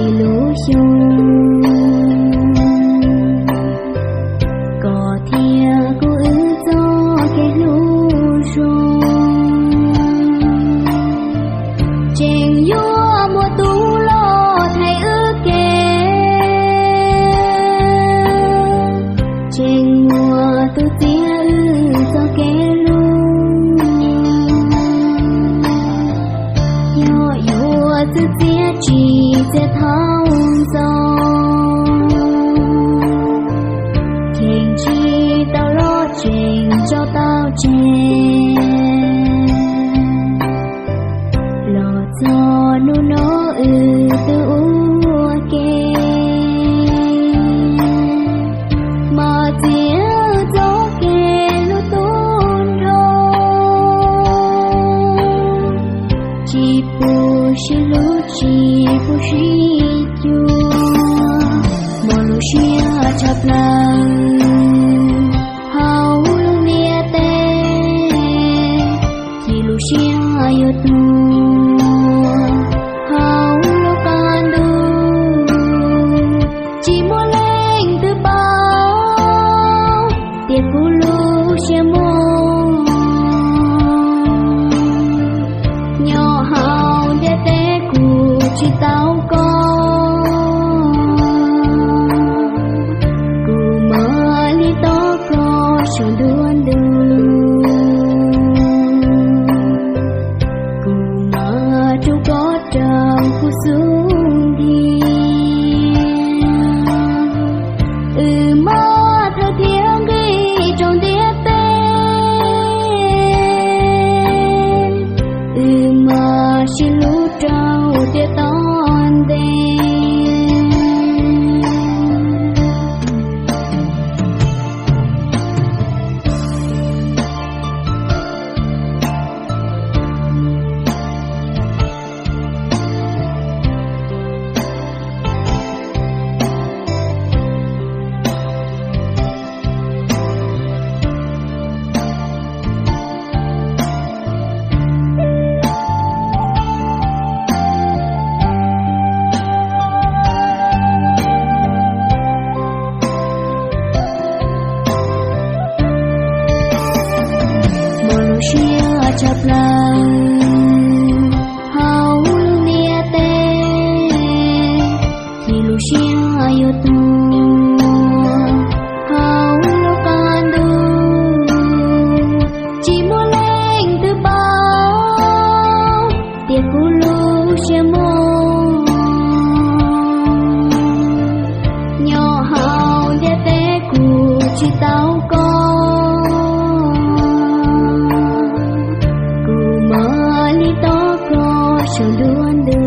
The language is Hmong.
Ib lub xyoo, koj thiab kuv wb txoj kev hlub zoo, tseem yuav muaj tus los thaiv wb kev, tseem muaj tus txiav wb txoj kev hlub. Yog yuav txwv txiav tsis txiav thaum ntxov, cheem tsis tau los tseem tso tau tseg. Los txog hnub no wb twb ua ke, mas txiav wb txoj kev hlub tub nrho, tsis pub sib hlub tsis pub sib cuag, muaj lub siab tshaj plaws hauv lub ntiaj teb, cia lub siab yuav tuag hauv lub qab ntuj. Tsis muaj leej twg paub tias kuv lub siab muaj, nyob hauv ntiaj teb kuv tsis tau koj, kuv mam li tos koj saum ntuj ntuj, kuv mam rub koj rau kuv xub ntiag. Wb mam thawj thiab nqis rau ntiaj teb, wb mam sib hlub rau tiam tom ntej. Muaj lub siab tshaj plaws hauv lub ntiaj teb, cia lub siab yuav tuag hauv lub qab ntuj. Tsis muaj leej twg paub tias kuv lub siab muaj, nyob hauv ntiaj teb kuv tsis tau koj, kuv mam li tos koj saum ntuj ntuj.